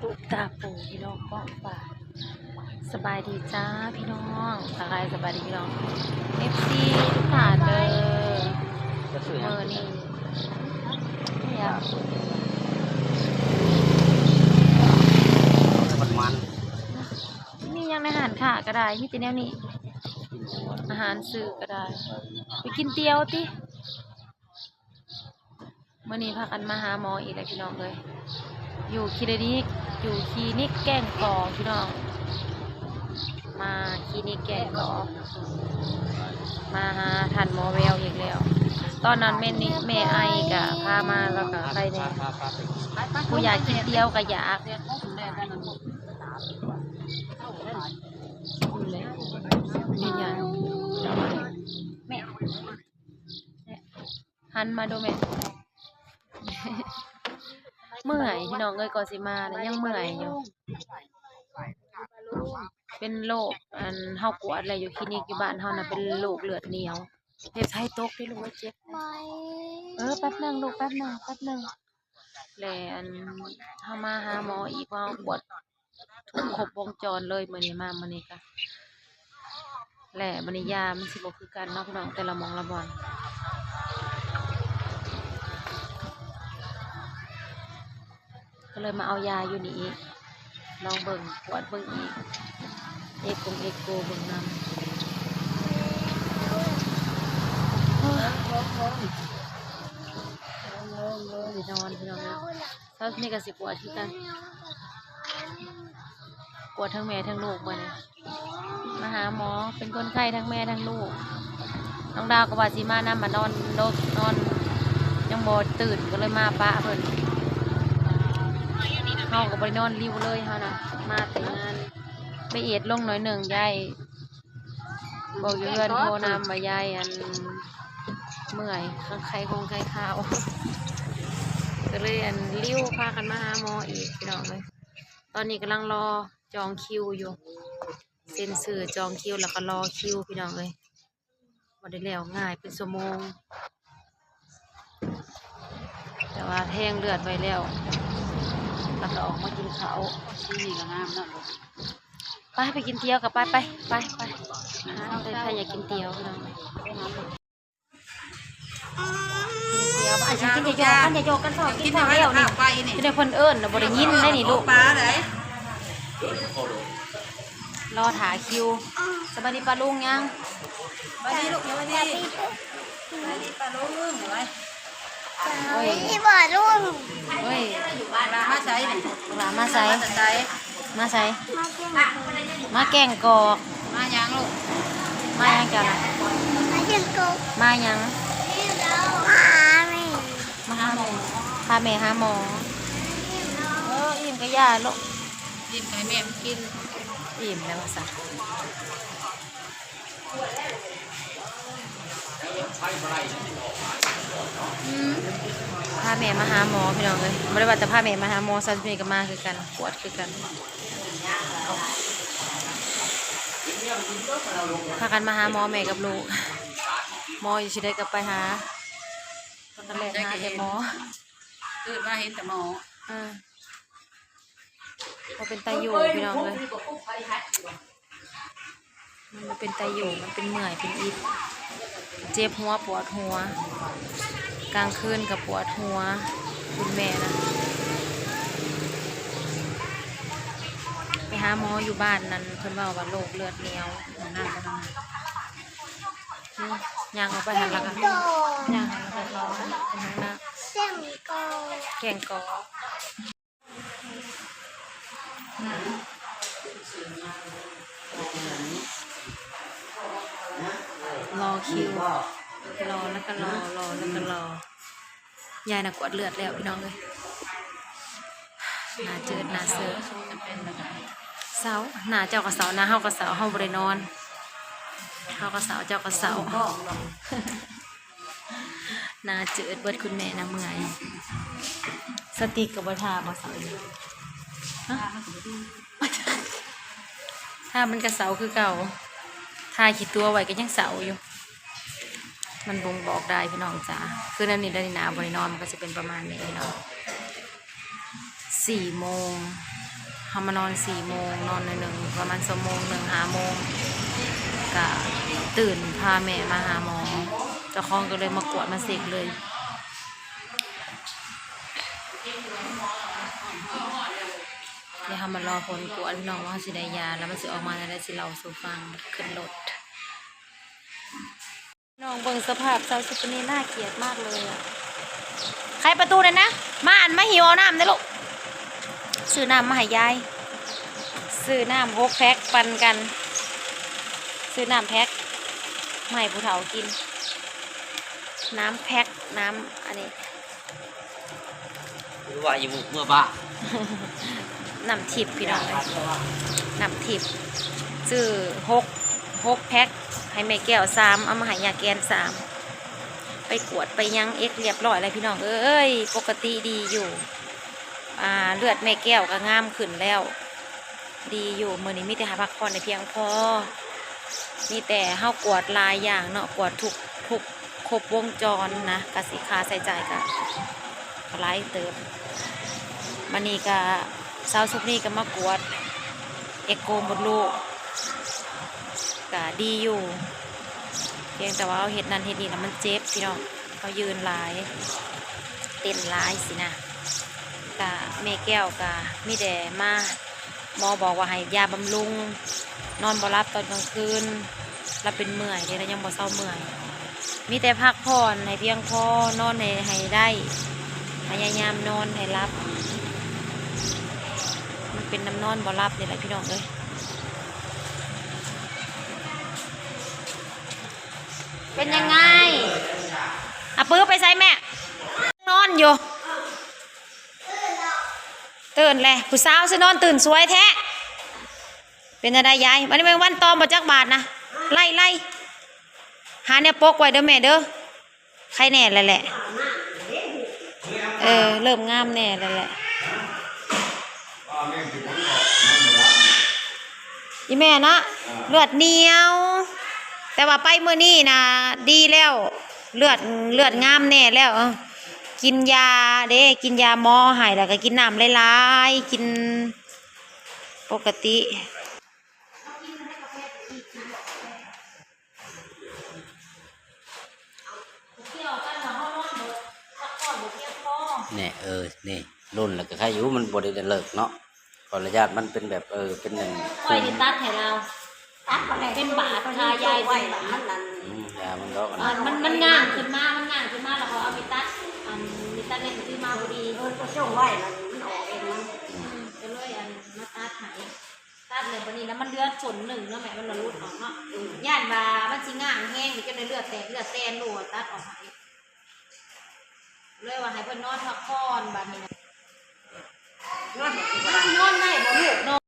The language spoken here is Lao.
ຕາປູ ພີ່ນ້ອງປ້ອງປາຍ. ສະບາຍດີຈ້າພີ່ນ້ອງ, ທັກທາຍສະບາຍດີພີ່ນ້ອງ ເອັຟຊີ ທຸກທ່ານເດີ. ມື້ນີ້ ມີຫຍັງໃນຮ້ານຄ້າກໍໄດ້ ມີແຕ່ແນວນີ້ ອາຫານຊື້ກໍໄດ້. ໄປກິນຕຽວຕິ. ມື້ນີ້ພາກັນມາຫາໝໍອີກແລ້ວພີ່ນ້ອງເອີຍ, ຢູ່ຄລີນິກ ຢູ່ຄລີນິກແກ້ງກອກພີ່ນ້ອງ. ມາຄລີນິກແກ້ງກອກ ມາຫາທ່ານໝໍແວວອີກແລ້ວ. ຕອນນັ້ນແມ່ນີ້ ແມ່ໄອກະພາມາ ແລ້ວກະໄຄແນ່. ຜູ້ຢາກກິນຕຽວກະຢາກ. ແມ່ ຫັນມາດູແມ່. ເມື່ອຍພີ່ນ້ອງເອີຍ, ກວ່າຊິມານະ ຍັງເມື່ອຍຢູ່. ເປັນໂລກ ອັນ ເຮົາກວດແລ້ວ ຢູ່ຄລີນິກຢູ່ບ້ານເຮົານະ ເປັນໂລກເລືອດໜຽວ. ເຮັດໃຫ້ຕົກເດ້ລູກເອີຍ, ເຈັບ. ເອີ ແປັບໜຶ່ງລູກ ແປັບໜຶ່ງ ແປັບໜຶ່ງ. ແລະ ອັນ ເຮົາມາຫາໝໍອີກ ເພາະເຮົາກວດ ທຸກຄົບວົງຈອນເລີຍ. ມື້ນີ້ມາ ມື້ນີ້ກະ ແລະ ບັດນີ້ຢາມັນຊິບໍ່ຄືກັນເນາະພີ່ນ້ອງ ແຕ່ລະໝ່ອງລະບ່ອນ. ກໍເລີຍມາເອົາຢາຢູ່ນີ້ອີກ, ລອງເບິ່ງ ກວດເບິ່ງອີກ, ເອັກກົງເອັກໂກເບິ່ງນຳ. ນອນ ພີ່ນ້ອງເອີຍ. ເຊົ້ານີ້ກໍຊິກວດຄືກັນ, ກວດທັງແມ່ທັງລູກມື້ນີ້. ມາຫາໝໍ ເປັນຄົນໄຂ້ທັງແມ່ທັງລູກ. ນ້ອງດາວກໍວ່າຊິມານຳ ມານອນດົກ ນອນຍັງບໍ່ຕື່ນ ກໍເລີຍມາປະເພິ່ນ. ເຮົາກໍບໍ່ໄດ້ນອນລິວເລີຍ ເຮົານະ ມາແຕ່ງານ. ໄປເອດລົງໜ້ອຍໜຶ່ງ ຍາຍບອກຢູ່ເຮືອນໂທນຳວ່າ ຍາຍ ອັນ ເມື່ອຍ ໄຂ້ຄົງໄຂ້ຄາວ ກໍເລີຍ ອັນ ລິວພາກັນມາຫາໝໍອີກ ພີ່ນ້ອງເອີຍ. ຕອນນີ້ກຳລັງລໍຈອງຄິວຢູ່ ເຊັນຊື່ຈອງຄິວ ແລ້ວກໍລໍຄິວ ພີ່ນ້ອງເອີຍ. ບໍ່ໄດ້ແລ້ວງ່າຍ ເປັນຊົ່ວໂມງ, ແຕ່ວ່າແທງເລືອດໄວ້ແລ້ວ ແລ້ວກໍອອກມາກິນເຂົ້າ. ທີ່ນີ້ກໍງາມເນາະ. ໄປ ໄປກິນຕຽວກັນ ໄປ ໄປ ໄປ ໄປ. ໃຜຢາກກິນຕຽວ ພີ່ນ້ອງ. ດຽວ ອັນຊິກິນ ຢ່າຢອກກັນ ຢ່າຢອກກັນ ເຝົ້າກິນ ເຝົ້າແລ້ວນີ້. ໄປນີ້ ຈະໄດ້ເພິ່ນເອີ້ນ ບໍ່ໄດ້ຍິນໄດ໋ນີ້ລູກ. ລໍຖ້າຄິວ. ສະບາຍດີປ້າລຸງຍັງ? ສະບາຍດີລູກ ສະບາຍດີ. ສະບາຍດີປ້າລຸງ ໂອ້ຍ ສະບາຍດີປ້າລຸງ. ໂອ້ຍ ຫຼານມາໃສນີ້? ຫຼານມາໃສ? ມາແຕ່ໃສ? ມາໃສ? ມາແກ້ງກອກ. ມາຫຍັງລູກ? ມາຫຍັງເຈົ້ານະ? ມາແກ້ງກອກ. ມາຫຍັງ? ມາຫາແມ່. ມາຫາໝໍ. ພາແມ່ຫາໝໍ. ເອີ ອີ່ມກໍຢ່າລູກ. ອີ່ມກໍໃຫ້ແມ່ມັນກິນ. ອີ່ມແລ້ວວ່າຊັ້ນ. ອືມ ພາແມ່ມາຫາໝໍ ພີ່ນ້ອງເອີຍ. ບໍ່ໄດ້ວ່າແຕ່ພາແມ່ມາຫາໝໍ, ຊາວເມກໍມາຄືກັນ ກວດຄືກັນ. ພາກັນມາຫາໝໍ ແມ່ກັບລູກ. ໝໍຢູ່ທີ່ໃດກໍໄປຫາ, ພາກັນແລ່ນຫາແຕ່ໝໍ. ເກີດມາເຫັນແຕ່ໝໍ. ເອີ ບໍ່ເປັນຕາຢູ່ ພີ່ນ້ອງເອີຍ. ມັນບໍ່ເປັນຕາຢູ່ ມັນເປັນເມື່ອຍ ເປັນອິດ ເຈັບຫົວ ປວດຫົວ, ກາງຄືນກໍປວດຫົວ. ຄຸນແມ່ນະ ໄປຫາໝໍຢູ່ບ້ານນັ້ນ ເພິ່ນເວົ້າວ່າໂລກເລືອດໜຽວ. ນີ້ ຍ່າງອອກໄປຫັ້ນລະກະ ຍ່າງໄປທາງໜ້າ ແກ້ງກອກ ແກ້ງກອກ. ລໍຄິວ ລໍແລ້ວກໍລໍ ລໍແລ້ວກໍລໍ. ຍາຍນະກວດເລືອດແລ້ວ ພີ່ນ້ອງເອີຍ. ໜ້າຈືດໜ້າເຊີ ເຊົາ. ໜ້າເຈົ້າກໍເຊົາ ໜ້າເຮົາກໍເຊົາ. ເຮົາບໍ່ໄດ້ນອນ ເຮົາກໍເຊົາ ເຈົ້າກໍເຊົາ. ໜ້າຈືດເບິດ. ຄຸນແມ່ນະເມື່ອຍ. ສະຕິກກໍບໍ່ທາບໍ່ເຊົາຢູ່. ທາມັນກໍເຊົາຄືເກົ່າ, ທາຂີ້ຕົວໄວ້ກໍຍັງເຊົາຢູ່. ມັນບົ່ງບອກໄດ້ ພີ່ນ້ອງຈ໋າ. ຄືແນວນີ້ໄດ໋ ໜ້າບໍ່ໄດ້ນອນ ມັນກໍຊິເປັນປະມານນີ້ ພີ່ນ້ອງ. ສີ່ໂມງ ເຮົາມານອນສີ່ໂມງ ນອນໜ້ອຍໜຶ່ງ ປະມານຊົ່ວໂມງໜຶ່ງ ຫ້າໂມງ ກະຕື່ນ ພາແມ່ມາຫາໝໍ ເຈົ້າຂອງກໍເລີຍມາກວດມາເຊັກເລີຍ. ດຽວເຮົາມາລໍຜົນກວດພີ່ນ້ອງ ວ່າເຮົາຊິໄດ້ຢາ ແລ້ວມັນຊິອອກມາແນວໃດ ຊິເລົ່າສູ່ຟັງ ຂຶ້ນລົດ. ນ້ອງເບິ່ງສະພາບສາວສຸປະນີ ໜ້າກຽດມາກເລີຍອະ. ໄຂປະຕູໜ່ອຍນະ ມາ ອັນ ມາຫິວເອົານ້ຳເດີ້ລູກ. ຊື້ນ້ຳມາໃຫ້ຍາຍ ຊື້ນ້ຳຫົກແພັກປັນກັນ ຊື້ນ້ຳແພັກມາໃຫ້ຜູ້ເຖົ້າກິນ ນ້ຳແພັກ ນ້ຳອັນນີ້. ຫຼືວ່າອີໝູກເມືອບ້ານ. ນ້ຳທິບພີ່ນ້ອງເອີຍ ນ້ຳທິບ ຊື້ຫົກ ຫົກແພັກ ໃຫ້ແມ່ແກ້ວສາມ ເອົາມາໃຫ້ຍາແກນສາມ ໄປກວດໄປຫຍັງເອັກຮຽບຮ້ອຍແລ້ວພີ່ນ້ອງເອີຍ ປົກກະຕິດີຢູ່ ອ່າ ເລືອດແມ່ແກ້ວກໍງາມຂຶ້ນແລ້ວ. ດີຢູ່ ມື້ນີ້ມີແຕ່ໃຫ້ພັກຜ່ອນໃຫ້ພຽງພໍ ມີແຕ່ເຮົາກວດຫຼາຍຢ່າງເນາະ ກວດທຸກ ທຸກຄົບວົງຈອນນະ ກະຊິຄ່າໃຊ້ຈ່າຍກະ ກະຫຼາຍເຕີບ. ບາດນີ້ກະ ສາວສຸບນີກະມາກວດເອັກໂກມົດລູກ ກະດີຢູ່ ພຽງແຕ່ວ່າເຮົາເຮັດນັ້ນເຮັດນີ້ແລ້ວມັນເຈັບພີ່ນ້ອງ ເຮົາຢືນຫຼາຍ ເຕັ້ນຫຼາຍຊີ້ນະ ກະແມ່ແກ້ວກະມີແຕ່ມາ ໝໍບອກວ່າໃຫ້ຢາບຳລຸງ ນອນບໍ່ຫຼັບຕອນກາງຄືນ ລາວເປັນເມື່ອຍເດ້ ລາວຍັງບໍ່ເຊົາເມື່ອຍ ມີແຕ່ພັກຜ່ອນໃຫ້ພຽງພໍ ນອນໃຫ້ ໃຫ້ໄດ້ ພະຍາຍາມນອນໃຫ້ຫຼັບ ມັນເປັນນຳນອນບໍ່ຫຼັບນີ້ແຫຼະພີ່ນ້ອງເອີຍ. ເປັນຍັງໄງ? ອາປືໄປໃສແມ່? ນອນຢູ່. ຕື່ນແລ້ວ ຜູ້ສາວຊິນອນຕື່ນສວຍແທ້. ເປັນຈັ່ງໃດຍາຍ? ບັດນີ້ແມງວັນຕອມບໍ່ຈັກບາດນະ. ໄລ່ໆ ຫາແນວປົກໄວ້ເດີແມ່ເດີ. ໄຄແນ່ແລ້ວແຫຼະ. ເອີ ເລີ່ມງາມແນ່ແລ້ວແຫຼະ. ອີແມ່ນະ ເລືອດໜຽວ ແຕ່ວ່າໄປມື້ນີ້ນະດີແລ້ວ ເລືອດ ເລືອດງາມແນ່ແລ້ວ. ເອີ ກິນຢາເດ້ ກິນຢາໝໍໃຫ້ ແລ້ວກໍກິນນ້ຳຫຼາຍໆ ກິນປົກກະຕິ. ແນ່ ເອີ ນີ້ ລົນແລ້ວກໍໄຄຢູ່ ມັນບໍ່ໄດ້ເລີກເນາະ ຂໍອະນຸຍາດ ມັນເປັນແບບ ເອີ ເປັນອັນ ຂ້ອຍນີ້ຕັດໃຫ້ລາວ ຕັດບໍ່ໄດ້ ເປັນບາດຄາຍາຍ ເປັນບາດ ມັນນັ້ນ ອືມ ຢາມັນດອກ ເອີ ມັນ ມັນງ່າງຂຶ້ນມາ ມັນງ່າງຂຶ້ນມາ ແລ້ວເຂົາເອົາມີດຕັດ ອັນ ມີດຕັດເລັບຊື້ມາພໍດີ ເອີ ກໍສົ່ງໄວ້ນັ້ນ ມັນອອກເອງນະ ອືມ ກໍເລີຍ ອັນ ມາຕັດໃຫ້. ຕັດແລ້ວບັດນີ້ນະ ມັນເຫຼືອສົ້ນໜຶ່ງເນາະແມ່ ມັນລະຫຼຸດອອກເນາະ ຢ້ານວ່າມັນຊິງາງແຮງ ຈົນໄດ້ເລືອດແຕກເລືອດແຕນ ໂອ້ ຕັດອອກໃຫ້ ເລີຍວ່າໃຫ້ເພິ່ນນອນພັກຜ່ອນບັດນີ້ນະ ມັນຊິນອນໄດ້ບໍ່ລູກເນາະ?